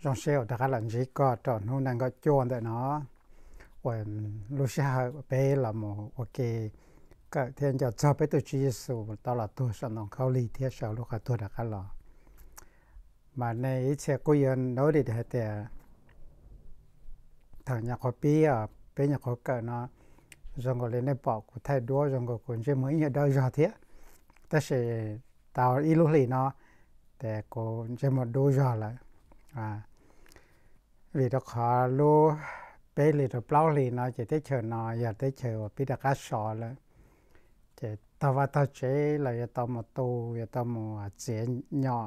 Zoo siab uas rov qab los ntsib koj rau hnub nees nkaum cuaj ntawm no, uas lub sij hawm peb los mus ua ke kawm thiab nco txog peb tus Tswv Yexus tau los tuag saum ntoo khaub lig thiab sawv lub qhov tuag rov qab los. Mas nej ib txhia kuj yuav notice hais tias thaum nyuam qhuav pib peb nyuam qhuav kawm no, zoo nkaus li nej pom kuv thaij duab zoo nkaus kuv ntsej muag ib nyuag dawb zog thiab, tab sis tau ib lub hlis no ces kuv ntsej muag dub zog lawm. Vim rau qhov lub peb hlis rau plaub hlis no ces teb chaws no yog teb chaws uas pib rov qab sov lawm, ces tog vaj tog tsev los yuav tau mus tu, yuav tau mus txiav nyom,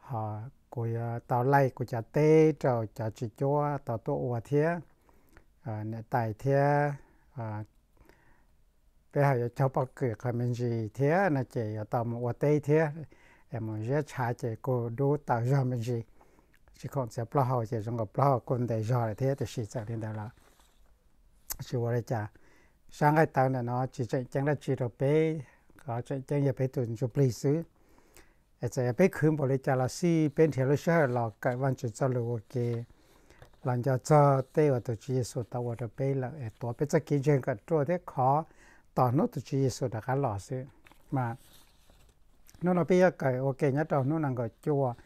ho kuv yuav tau laij kuv cov teb rau cov tsis cuab tau tuaj ua thiab, niam tais thiab peb ho yuav cog pob kws qhov me ntsis thiab no ces yuav tau mus ua teb thiab, mus ziab tshav ces kuj dub taws zog me ntsis, tsis khoom txiav plaub hau ces zoo nkaus plaub hau kuj ntev zog lawm thiab, tiam sis txawm li ntawd los tsis ua li cas. Sab nqaij tawv ntawm no tsis tseem ceeb dab tsi rau peb, qhov tseem ceeb yog peb tus ntsuj plig xwb. Es txawm yog peb khwv npaum li cas los xij peb nrhiav lub sij hawm los kawm Vajtswv txoj lus ua ke, los nco txog tej uas tus Tswv Yexus tau ua rau peb lawm es tuav peb txoj kev ntseeg kom ruaj thiab khov tos hnub tus Tswv Yexus rov qab los xwb. Mas hnub no peb yuav kawm ua ke nyob rau hnub nees nkaum cuaj.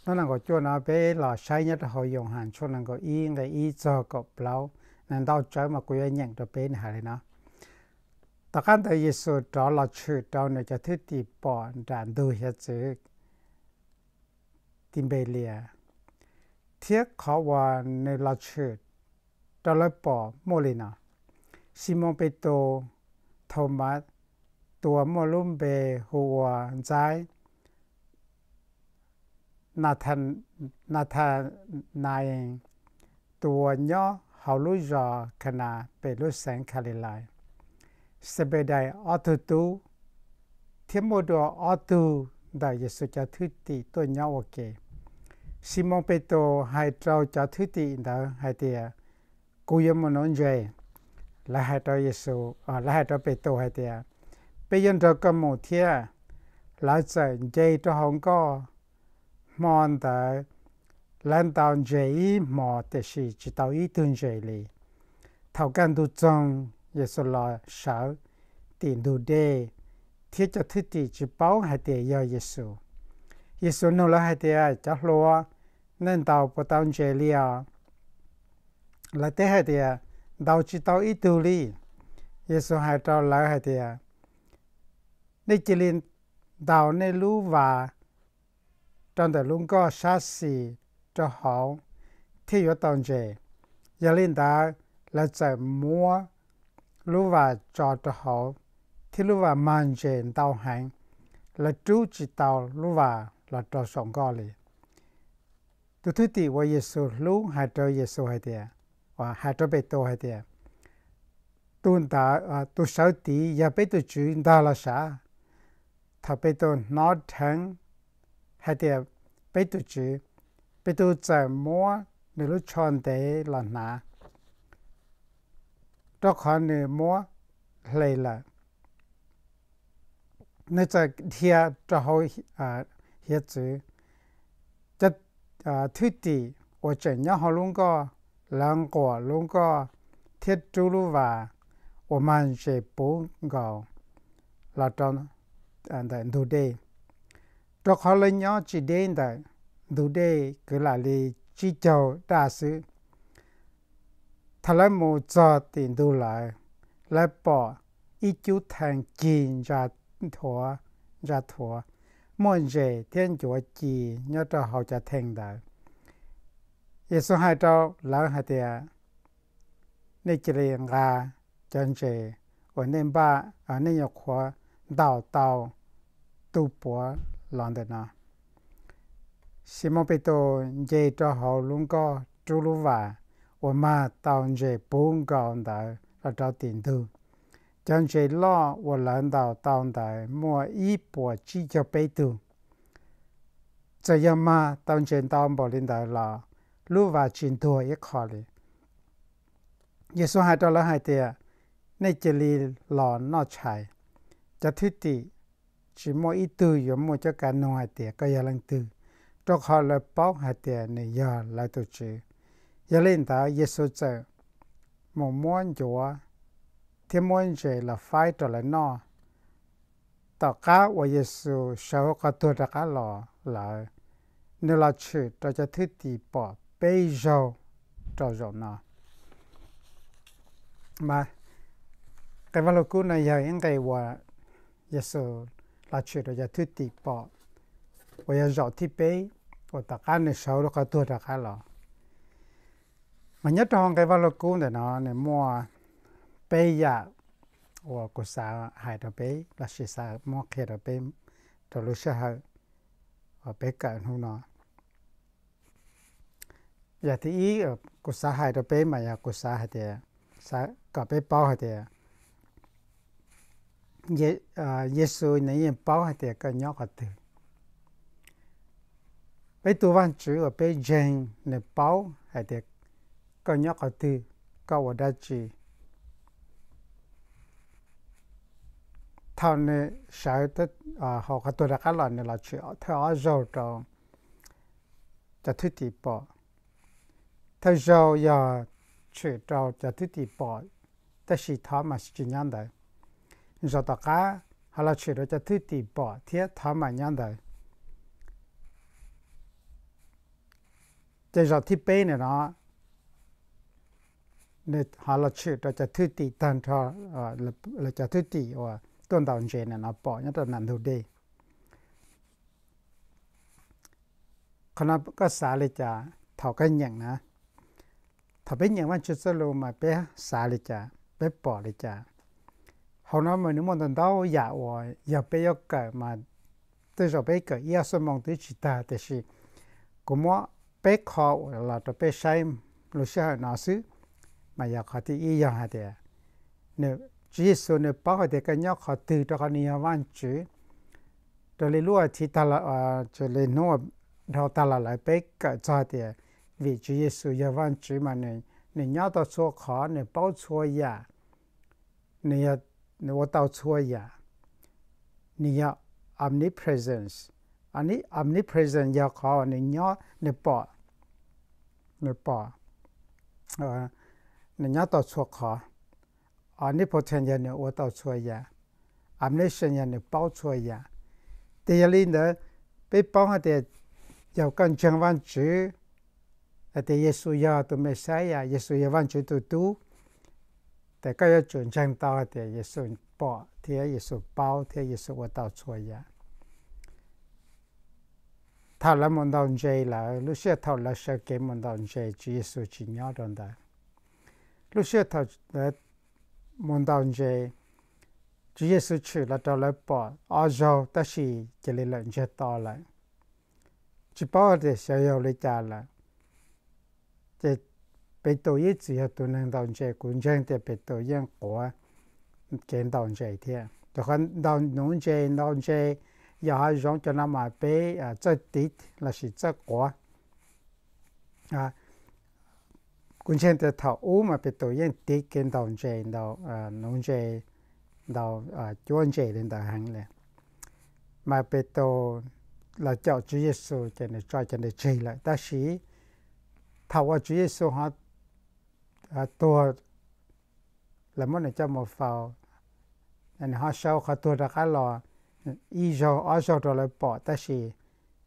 Hnub nees nkaum cuaj no peb los saib nyob rau hauv Yauhas tshooj nees nkaum ib nqe ib txog kaum plaub. Nws ntau tsawv mas kuv yuav nyeem rau peb, nws hais li no: Tom qab ntawd Yexus rov los tshwm rau nws cov thwj tim pom nram ntug hiav txwv Tinpelias, thiab qhov uas nws los tshwm rau lawv pom muaj li no: Ximoos Petus, Thaumas, tus uas muaj lub npe hu ua Ntxaib, Natha-, Natha-na-es, tus uas nyob hauv lub zos Khanas pem lub xeev Khalilais, Xebedais ob tug tub, thiab muaj dua ob tug ntawm Yexus cov thwj tim tuaj nyob ua ke. Ximoos Petus hais rau cov thwj tim ntawd hais tias, Kuv yuav mus nuv ntses. Lawv hais rau Yexus, lawv hais rau Petus hais tias, Peb yuav nrog koj mus thiab. Lawv txawm nce rau hauv nkoj. Hmo ntawd lawv ntaus ntses ib hmos tiam sis tsis tau ib tug ntses li. Thaum kaj ntug txoog, Yexus los sawv tim ntug dej, thiab cov thwj tim tsis paub hais tias yog Yexus. Yexus nug lawv hais tias, Cov hluas, nej ntaus puas tau ntses li os? Lawv teb hais tias, Ntaus tsis tau ib tug li. Yexus hais rau lawv hais tias, Nej cia li ntaus nej lub vas rau ntawm lub nkoj sab xis rau hauv thiaj yuav tau ntses. Yog li ntawd, lawv txawm muab lub vas tso rau hauv, thiab lub vas mag ntses ntau heev, lawv rub tsis tau lub vas los rau saum nkoj li. Tus thwj tim uas Yexus hlub hais rau Yexus hais tias, hais rau Petus hais tias, Tus ntawd, tus sawv tid yog peb tus Tswv ntag los sav? Thaum Petus hnov dheev hais tias peb tus Tswv, Petus txawm muab nws lub tsho ntev los hnav, rau qhov nws muab hle lawm. Nws txawm dhia rau hauv hiav txwv. Cov thwj tim uas tseem nyob hauv lub nkoj, lawv nquam lub nkoj thiab rub lub vas uas mag ntses puv nkaus los rau ntawm ntug dej, rau qhov lawv nyob tsis deb ntawm ntug dej kwv lam li tsib caug daj xwb. Thaum lawv mus txog tim ntug lawm, lawv pom ib cub thee cig ntsa thuav, ntsa thuav, muaj ntses thiab ncuav ci nyob rau hauv cov thee ntawd. Yexus hais rau lawv hais tias, Nej cia li nqa cov ntses uas nej npaj, nej nyuam qhuav ntaus tau tu puav los ntawm no. Ximoos Petus nce rau hauv lub nkoj rub lub vas uas mag tau ntses puv nkaus ntawd los rau tim ntug. Cov ntses loj uas lawv ntaus tau ntawd muaj ib puas tsib caug peb tug. Txawm yog mag tau ntses ntau npaum li ntawd los lub vas tsis ntuag ib qho li. Yexus hais rau lawv hais tias, Nej cia li los noj tshais. Cov thwj tim tsis muaj ib tug yuav muaj cuab kav nug hais tias, Koj yog leej twg? rau qhov lawv paub hais tias nws yog lawv tus Tswv. Yog li ntawd, Yexus txawm mus muab ncuav thiab muab ntses los faib rau lawv noj. Tom qab uas Yexus sawv hauv qhov tuag rov qab los lawm, nws los tshwm rau cov thwj tim pom peb zaug rau zaum no. Mas nqe Vaj Lug Kub no yog ib nqe uas Yexus los tshwm rau cov thwj tim pom, uas yog zaum thib peb uas tom qab nws sawv hauv qhov tuag rov qab los. Mas nyob rau hauv nqe Vaj Lug Kub ntawm no, nws muaj peb yam uas kuv xav hais rau peb lossis xav muab qhia rau peb rau lub sij hawm uas peb kawm hnub no. Yam thib ib, kuv xav hais rau peb mas yog kuv xav hais tias, xav kom peb paub hais tias Yexus nws yeej paub hais tias koj nyob qhov twg. Peb tus Vajtswv uas peb ntseeg nws paub hais tias koj nyob qhov twg, koj ua dab tsi. Thaum nws sawv hauv qhov tuag rov qab los, nws los tshwm thawj ob zaug rau cov thwj tim pom. Thawj zaug yog tshwm rau cov thwj tim pom, tab sis Thomas tsis nyob ntawd. Zaum tom qab ho los tshwm rau cov thwj tim pom thiab Thomas nyob ntawd. Ces zaum thib peb ntawm no, nws ho los tshwm rau cov thwj tim tag nrho, cov thwj tim uas tuaj ntaus ntses ntawm no pom nyob rau nram ntug dej. Qhov no koj xav li cas thaum koj nyeem na? Thaum peb nyeem Vajtswv txoj lus mas peb xav li cas, peb pom li cas? Hauv no mas nws muaj ntau ntau yam uas yog peb yuav kawm mas tej zaum peb kawm ib ob xuab moos twb tsis tag, tiam sis kuv muab peb qho uas los rau peb saib lub sij hawm no xwb. Mas yog qhov thib ib yog hais tias Tswv Yexus nws paub hais tias koj nyob qhov twg, rau qhov nws yog Vajtswv. Raws li lub as thiv tag los, raws li hnub uas dhau tag los lawm peb kawm txog hais tias vim Tswv Yexus yog Vajtswv mas nws nyob tau txhua qhov, nws paub txhua yam, nws ua tau txhua yam. Nws yog omnipresence. Omnipresence yog qhov uas nws nyob, nws pom, nws pom, nws nyob tau txhua qhov. Omnipotent yog nws ua tau txhua yam. Omniscient yog nws paub txhua yam. Ces yog li ntawd, peb paub hais tias yog koj ntseeg Vajtswv hais tias Yexus yog tus Mexiyas, Yexus yog Vajtswv tus Tub, ces koj yuav tsum ntseeg tau hais tias Yexus pom thiab Yexus paub thiab Yexus ua tau txhua yam. Thaum lawv mus ntaus ntses lawm, lub sij hawm thaum lawv sawv kev mus ntaus ntses, Tswv Yexus tsis nyob rau ntawd. Lub sij hawm thaum lawv mus ntaus ntses, Tswv Yexus tshwm los rau lawv pom ob zaug tab sis cia li lawm ntsiag to lawm. Tsis paub tias xyov yog li cas lawm. Ces Petus yeej txwm yog tus neeg ntaus ntses, kuv ntseeg tias Petus yeej quav kev ntaus ntses thiab. Rau qhov ntaus nuv ntses, ntaus ntses yos hav zoov cov no mas peb txawj tiv lossis txawj quav. Kuv ntseeg tias thaum ub mas Petus yeej tiv kev ntaus ntses, ntaus nuv ntses, ntaus cuab ntses li ntawd heev li. Mas Petus los caum Tswv Yexus ces nws tso cov ntawd tseg lawm. Tab sis thaum uas Tswv Yexus ho tuag, lawv muab nws coj mus faus, nws ho sau qhov tuag rov qab los ib zaug ob zaug rau lawv pom, tab sis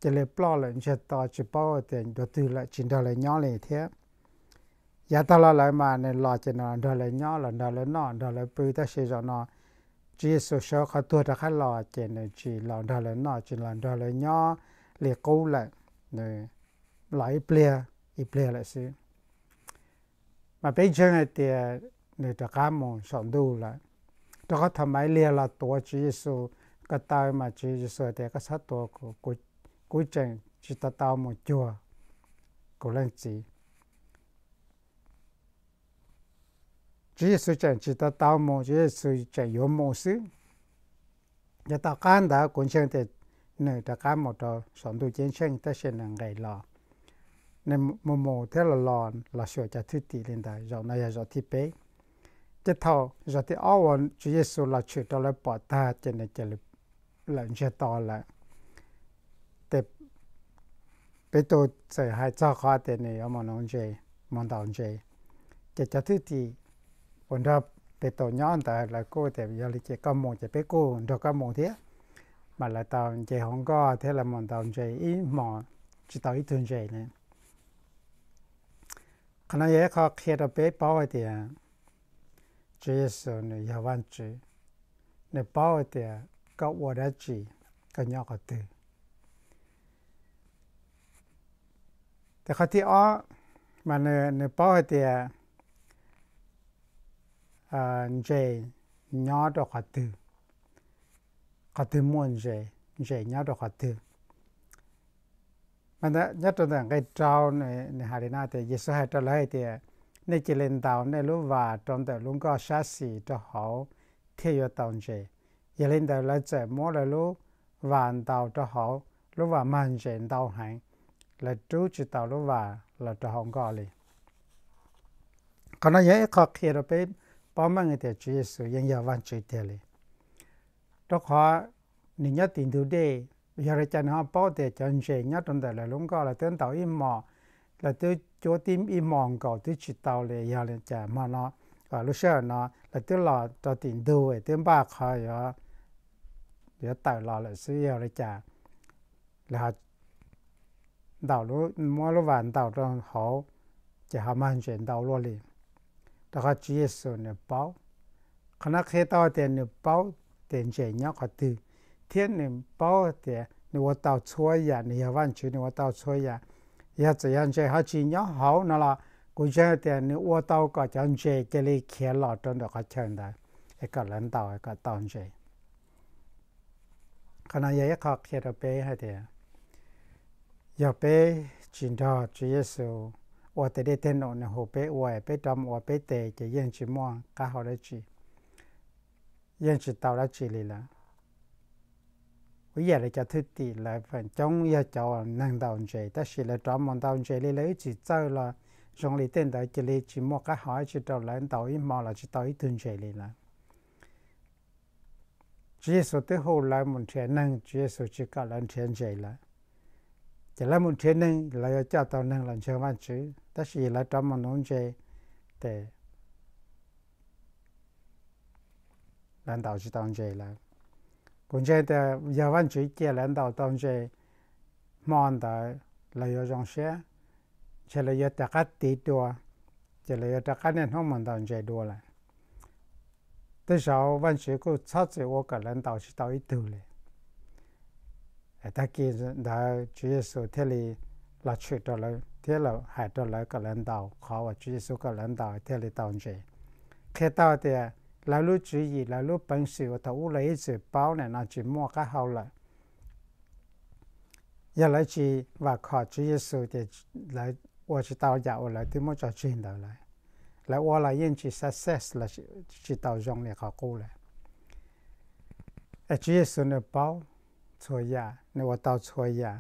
cia li ploj lawm ntsiag to, tsis paub tias dua twg lawm, tsis nrog lawv nyob li thiab. Yav tag los lawm mas nws los ces nws los nrog lawv nyob, los nrog lawv noj, nrog lawv pw, tab sis zaum no Tswv Yexus sawv qhov tuag rov qab los ces nws tsis los nrog lawv noj, tsis los nrog lawv nyob li qub lawm, nws los ib pliag ib pliag lawm xwb. Mas peb ntseeg hais tias nws rov qab mus saum ntuj lawm, rau qhov thaum Maivliag los tuav Tswv Yexus ko taw mas Tswv Yexus tias koj txhob tuav kuv, kuv tseem tsis to taub mus cuag kuv leej txiv. Tswv Yexus tseem tsis to taub mus, Tswv Yexus tseem yuav mus xwb. Yog tom qab ntawd kuv ntseeg tias nws rov qab mus rau saum ntuj ceeb tsheej, tab sis nws nqes los, nws mus mus thiab los los los xyuas cov thwj tim li ntawd. Zaum no yog zaum thib peb. Ces thaum zaum thib ob uas Tswv Yexus los tshwm rau lawv pom tag ces nws cia li lawm ntsiag to lawm. Ces Petus txawm hais txog qhov tias nws yuav mus ntaus ntses, mus ntaus ntses, ces cov thwj tim uas nrog Petus nyob ntawd lawv kuj tias, Yog li ces koj mus ces peb kuj nrog koj mus thiab. Mas lawv tau nce hauv nkoj thiab lawv mus ntaus ntses ib hmos tsis tau ib tug ntses li. Qhov no yog ib qho qhia rau peb paub hais tias Tswv Yexus nws yog Vajtswv, nws paub hais tias koj ua dab tsi, koj nyob qhov twg. Ces qhov thib ob, mas nws paub hais tias ntses nyob rau qhov twg, qhov twg muaj ntses, ntses nyob rau qhov twg. Nyob rau ntawm nqe rau, nws hais li no tias, Yexus hais rau lawv hais tias, Nej cia li ntaus nej lub vas rau ntawm lub nkoj sab xis rau hauv thiaj yuav tau ntses. Yog li ntawd lawv txawm muab lawv lub vas ntaus rau hauv, lub vas mag ntses ntau heev, lawv rub tsis tau lub vas los rau hauv nkoj li. Qhov no yog ib qho qhia rau peb paub meej tias Tswv Yexus yeej yog Vajtswv tiag li, rau qhov nws nyob tim ntug dej. Yog li cas nws ho paub tias cov ntses nyob rau ntawm lawv lub nkoj lawv twb ntaus ib hmos, lawv twb cuab tib ib hmos nkaus twb tsis tau li, yog li cas hmo no, lub sij hawm no lawv twb los rau tim ntug es twb npaj qhov yuav tawm los lawm xwb, yog li cas lawv ntaus, muab lub vas ntaus rau hauv, ces ho mag ntses ntau luaj li. Rau qhov Tswv Yexus nws paub. Qhov no qhia tau tias nws paub tias ntses nyob qhov twg, thiab nws paub tias nws ua tau txhua yam, nws yog Vajtswv nws ua tau txhua yam. Yog txawm yog ntses ho tsis nyob hauv no los kuv ntseeg tias nws ua tau kom cov ntses cia li khiav los rau ntawm qhov chaw ntawd es kom lawv ntaus kom tau ntses. Qhov no yog ib qho qhia rau peb hais tias yog peb tsis nrog Tswv Yexus ua tes dej tej num nws hu peb ua, peb rov mus ua peb tes ces yeej tsis muaj qab hau dab tsi, yeej tsis tau dab tsi li lawm. Ib yam li cov thwj tim lawv feem coob yog cov neeg ntaus ntses, tab sis lawv rov mus ntaus ntses li lawv ib txwm txawj los zoo li tej ntawd cia li tsis muaj qab hau dab tsi rau lawv, ntaus ib hmo los tsis tau ib tug ntses li lawm. Tswv Yexus twb hu lawv mus nrhiav neeg, Tswv Yexus tsis kom lawv nrhiav ntses lawm. Ces lawv mus nrhiav neeg, lawv yuav coj tau neeg los ntseeg Vajtswv, tab sis lawv rov mus nuv ntses, ces lawv ntaus tsis tau ntses lawm. Kuv ntseeg tias yog Vajtswv cia lawv ntaus tau ntses hmo ntawd lawv yuav zoo siab, ntshe lawv yuav rov qab tiv dua, ces lawv yuav rov qab niaj hnub mus ntaus ntses dua lawm. Tej zaum Vajtswv kuj txhob txwm ua kom lawv ntaus tsis tau ib tug li. Tag kis ntawd Tswv Yexus thiaj li los tshwm rau lawv thiab los hais rau lawv kom lawv ntaus, qhov uas Tswv Yexus kom lawv ntaus thiaj li tau ntses. Qhia tau tias lawv lub tswv yim, lawv lub peev xwm uas thaum ub lawv ib txwm paub na no tsis muaj qab hau lawm. Yog lawv tsis vam khom Tswv Yexus ces lawv ua tsis tau yam uas lawv twb muab tso tseg ntawd lawm. Lawv ua los yeej tsis success, tsis tau zoo li qhov qub lawm. Es Tswv Yexus nws paub txhua yam, nws ua tau txhua yam.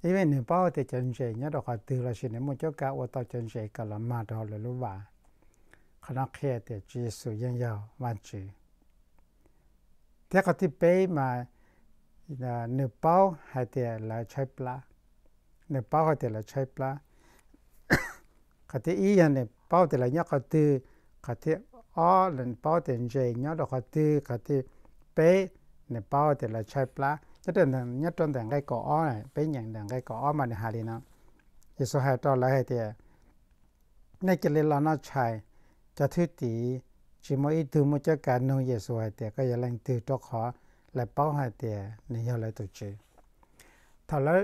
Ib vim nws paub tias cov ntses nyob rau qhov twg lossis nws muaj cuab kav ua tau cov ntses kom los mag rau hauv lawv lub vas. Qhov no qhia tias Tswv Yexus yeej yog Vajtswv. Thiab qhov thib peb mas nws paub hais tias lawv tshaib plab. Nws paub hais tias lawv tshaib plab. Qhov thib ib yog nws paub tias lawv nyob qhov twg. Qhov thib ob, nws paub tias ntses nyob rau qhov twg. Qhov thib peb, nws paub tias lawv tshaib plab. Nyob rau ntawm nqe kaum ob, peb nyeem ntawm nqe kaum ob mas nws hais li no: Yexus hais rau lawv hais tias, Nej cia li los noj tshais. Cov thwj tim tsis muaj ib tug muaj cuab kav nug Yexus hais tias koj yog leej twg, rau qhov lawv paub hais tias nws yog lawv tus Tswv. Thaum lawv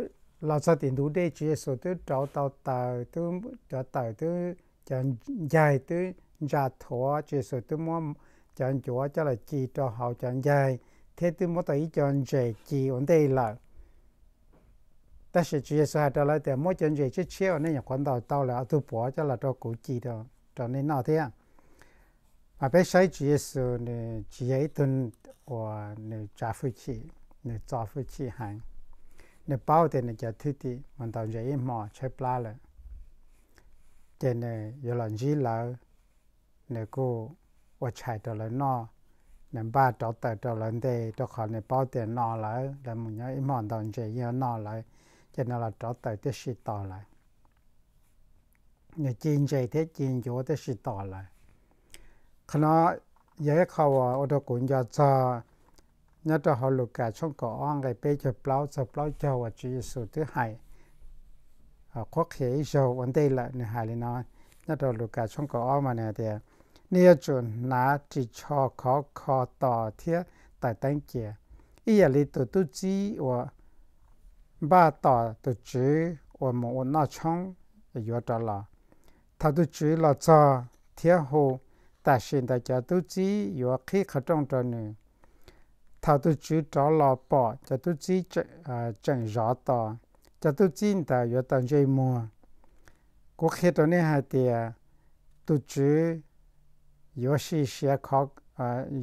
los txog tim ntug dej, Tswv Yexus twb rauv tau taws, twb cov taws twb, cov ncaig twb ntsa thuav, Tswv Yexus twb muab cov ncuav coj los ci rau hauv cov ncaig, thiab twb muab tau ib co ntses ci ua ntej lawm. Tab sis Tswv Yexus hais rau lawv tias, Muab cov ntses tshiab tshiab uas nej nyuam qhuav ntaus tau lawm ob tug puav coj los rau kuv ci rau nej noj thiab. Mas peb saib Tswv Yexus nws tsis yog ib tug uas nws tsav hwj chim, nws txo hwj chim heev. Nws paub tias nws cov thwj tim mus ntaus ntses ib hmos tshaib plab lawm, ces nws yuav los ntsib lawv, nws kuj ua tshais rau lawv noj, nws npaj rauv taws rau lawv nte, rau qhov nws paub tias no lawv, lawv mus nyob ib hmos ntaus ntses yeej yuav no lawv. ces nws los rauv taws tib si tos lawm. Nws ci ntses thiab ci ncuav tib si tos lawm. Qhov no yog ib qho uas ua rau kuv nco txog nyob rau hauv Lukas tshooj kaum ob nqe peb caug plaub txog plaub caug uas Tswv Yexus twb hais qhuab qhia ib zaug ua ntej lawm. Nws hais li no nyob rau Lukas tshooj kaum ob mas nws hais tias, nej yuav tsum hnav ris tsho khov kho tos thiab tawm teeb cia, ib yam li tus tub txib uas npaj tos tus tswv uas mus ua noj tshoob yuav rov los. Thaum tus tswv los txog thiab hu, tam sim ntawd cov tub txib yuav qhib qhov rooj rau nws. Thaum tus tswv rov los pom cov tub txib tseem zov tos, cov tub txib ntawd yuav tau ntsej muag. Kuv qhia rau nej hais tias tus tswv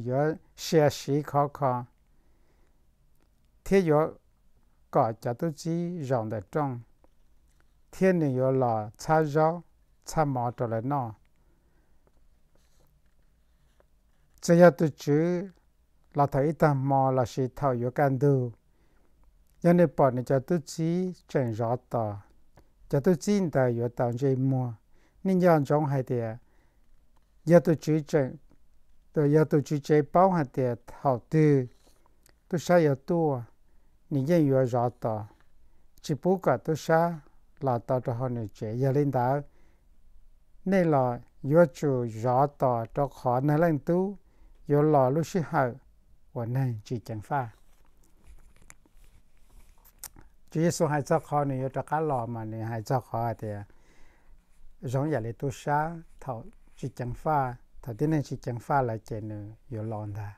yuav sia siv khov kho thiab yuav kom cov tub txib zaum ntawm rooj, thiab nws yuav los txhab zaub txhab mov rau lawv noj. Txawm yog tus tswv los thaum ib tag hmo lossis thaum yuav kaj ntug, yog nws pom nws cov tub txib tseem zov tos, cov tub txib ntawd yuav tau ntsej muag. Nej nco ntsoov hais tias, yog tus tswv tsev paub hais tias thaum twg tub sab yuav tuaj, nws yeej yuav zov tos, tsis pub kom tub sab los tau rau hauv nws tsev. Yog li ntawd, nej los yuav tsum zov tos rau qhov Neeg Leej Tub yuav los lub sij hawm uas neeg tsis ceev faj. Tswv Yexus hais txog qhov nws yuav rov qab los mas nws hais txog qhov hais tias, zoo yam li tub sab thaum tsis ceev faj, thaum tib neeg tsis ceev faj lawm ces nws yuav los ntag.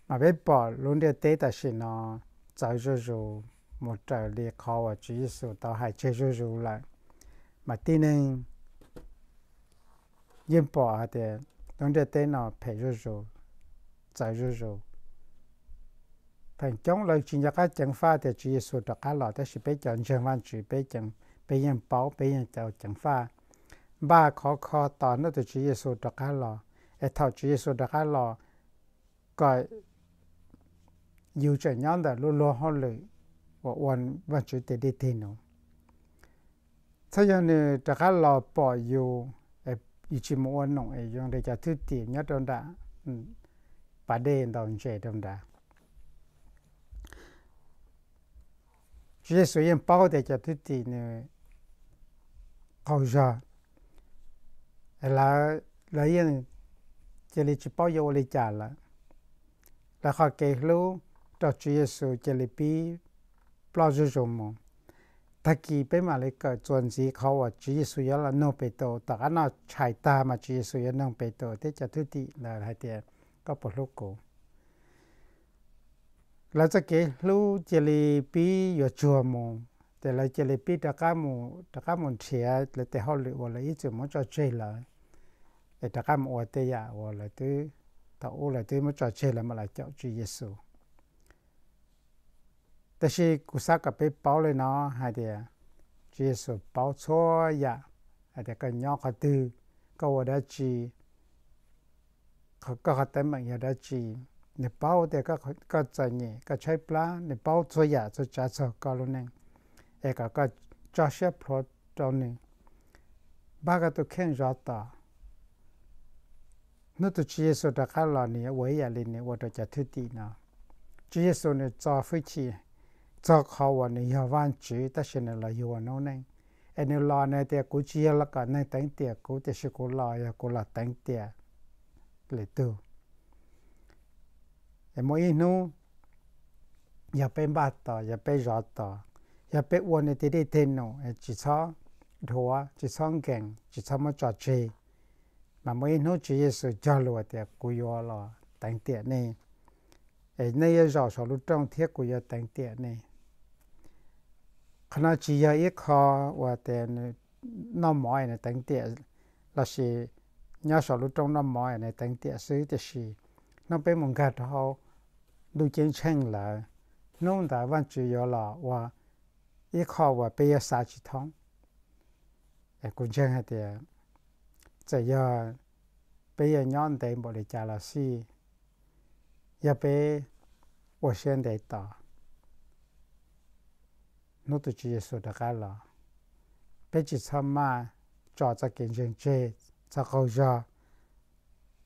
Mas peb pom lub ntiaj teb tam sim no txawv zuj zus mus raws li qhov uas Tswv Yexus tau hais tseg zuj zus lawm. Mas tib neeg yeej pom hais tias lub ntiaj teb no phem zuj zus, txawv zuj zus. Feem coob lawv tsis nco qab ceev faj tias Tswv Yexus rov qab los, tab sis peb cov ntseeg Vajtswv peb yeej paub, peb yeej tau ceev faj, npaj khov kho tos hnub tus Tswv Yexus rov qab los, es thaum Tswv Yexus rov qab los kom yus tseem nyob ntawm lub luag hauj lwm uas ua Vajtswv tes dej tes num. Txhob yog nws rov qab los pom yus, yus tsis mus ua num es zoo li cov thwj tim nyob rau nram pas dej ntaus ntses rau nrad. Tswv Yexus yeej paub tias cov thwj tim nws qaug zog, lawv, lawv yeej cia li tsis paub yuav ua li cas lawm. Lawv qhov kev hlub rau Tswv Yexus cia li pib ploj zuj zus mus. Tag kis peb mam li kawm txuas ntxiv qhov uas Tswv Yexus yuav los nug Petus, tom qab noj tshais tag mas Tswv Yexus yuav nug Petus thiab cov thwj tim ntawd hais tias, koj puas hlub kuv? Lawv txoj kev hlub cia li pib yuav tsuag mus, ces lawv cia li pib rov qab mus, rov qab mus nrhiav lawv tes hauj lwm uas lawv ib txwm muab tso tseg lawm, es rov qab mus ua tej yam uas lawv twb, thaum ub lawv twb muab tso tseg lawm mam los caum Tswv Yexus. Tab sis kuv xav kom peb paub li no hais tias, Tswv Yexus paub txhua yam, hais tias koj nyob qhov twg, koj ua dab tsi, koj qhov teeb meem yog dab tsi. Nws paub tias koj txom nyem, koj tshaib plab, nws paub txhua yam txhua tsav txog koj lub neej, es kom koj tso siab plhuav rau nws, npaj koj tus kheej zov tos. Hnub tus Tswv Yexus rov qab los nws yuav ua ib yam li nws ua rau cov thwj tim no. Tswv Yexus nws txo hwj chim txog qhov uas nws yog Vajtswv tab sis nws los yug ua noob neej. Es nws los nws tias, kuv tsis yog los kom neeg teev tiam kuv, tiam sis kuv los yog kuv los teev tiam lwm tus. Es muaj ib hnub yog peb npaj tos, yog peb zov tos, yog peb ua nws tej dej tej num, tsis txhob dhuav, tsis txhob nkees, tsis txhob muab tso tseg, mas muaj ib hnub Tswv Yexus cog lus tias, kuv yuav los teev tiam nej, es nej yuav zaum saum lub rooj thiab kuv yuav teev tiam nej. Qhov no tsis yog ib qho uas tias noj mov es nws teev tiam, lossis nyob saum lub rooj noj mov es nws teev tiam xwb, tiam sis hnub peb mus nkag rau hauv ntuj ceeb tsheej lawm, hnub ntawd Vajtswv yuav los ua ib qho uas peb yuav xav tsis thoob. Es kuv ntseeg hais tias txawm yog peb yuav nyob ntev npaum li cas los xij, yog peb ua siab ntev tos, hnub tus Tswv Yexus rov qab los. Peb tsis txhob maj tso txoj kev ntseeg tseg, txhob qaug zog,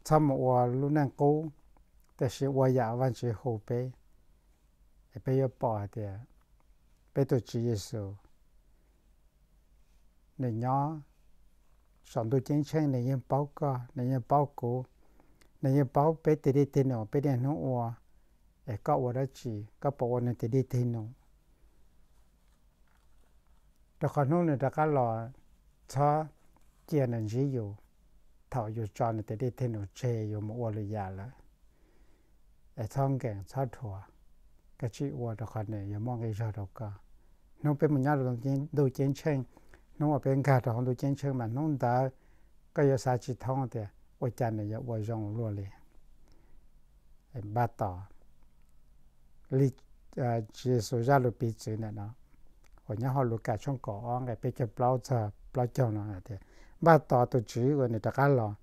txhob mus ua lub neej qub, tiam sis ua yam Vajtswv hu peb. Es peb yuav pom hais tias peb tus Tswv Yexus nws nyob saum ntuj ceeb tsheej, nws yeej paub koj, nws yeej paub kuv, nws yeej paub peb tes dej tes num, peb niaj hnub ua. Es koj ua dab tsi? Koj puas ua nws tes dej tes num? Rau qhov hnub nws rov qab los, txhob cia nws ntsib yus thaum yus tso nws tes dej tes num tseg yus mus ua lwm yam lawm. Es txhob nkees txhob dhuav, koj tsij ua rau qhov nws yuav muaj nqi zog rau koj. Hnub peb mus nyob rau ntuj ceeb tsheej, hnub uas peb nkag rau hauv ntuj ceeb tsheej mas hnub ntawd koj yuav xav tsis thoob tias ua cas nws yuav ua zoo luaj li. Npaj tos li Tswv Yexus zaj lus piv txwv ntawm no uas nyob hauv Lukas tshooj kaum ob nqe peb caug plaub txog plaub caug no hais tias, npaj tos tus Tswv uas nws rov qab los.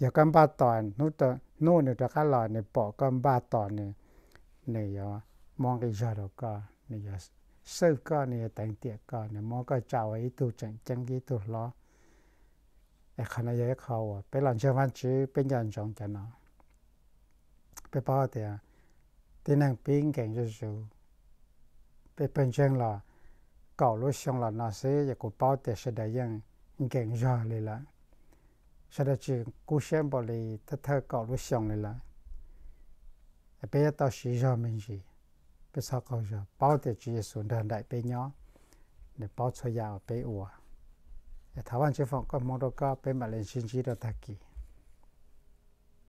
Yog koj npaj tos hnub uas nws rov qab los, nws pom koj npaj tos nws, nws yuav muab nqi zog rau koj, nws yuav xwb koj, nws yuav teev tiam koj, nws muab koj tsa ua ib tug tseem ceeb, ib tug hlob. Es qhov no yog ib qho uas peb los ntseeg Vajtswv peb nco ntsoov cov no. Peb paub tias tib neeg pib nkees zuj zus, peb pawg ntseeg los kaum lub xyoo los no xwb, yog kuv paub tias sawv daws yeej nkees zog li lawm. Sawv daws tsis kub siab npaum li thawj thawj kaum lub xyoo li lawm. Peb yuav tau siv zog me ntsis, peb txhob qaug zog, paub tias Tswv Yexus nrog nraim peb nyob, nws paub txhua yam uas peb ua. Es thov Vajtswv foom koob hmoov rau koj, peb mam li sib ntsib rau tag kis.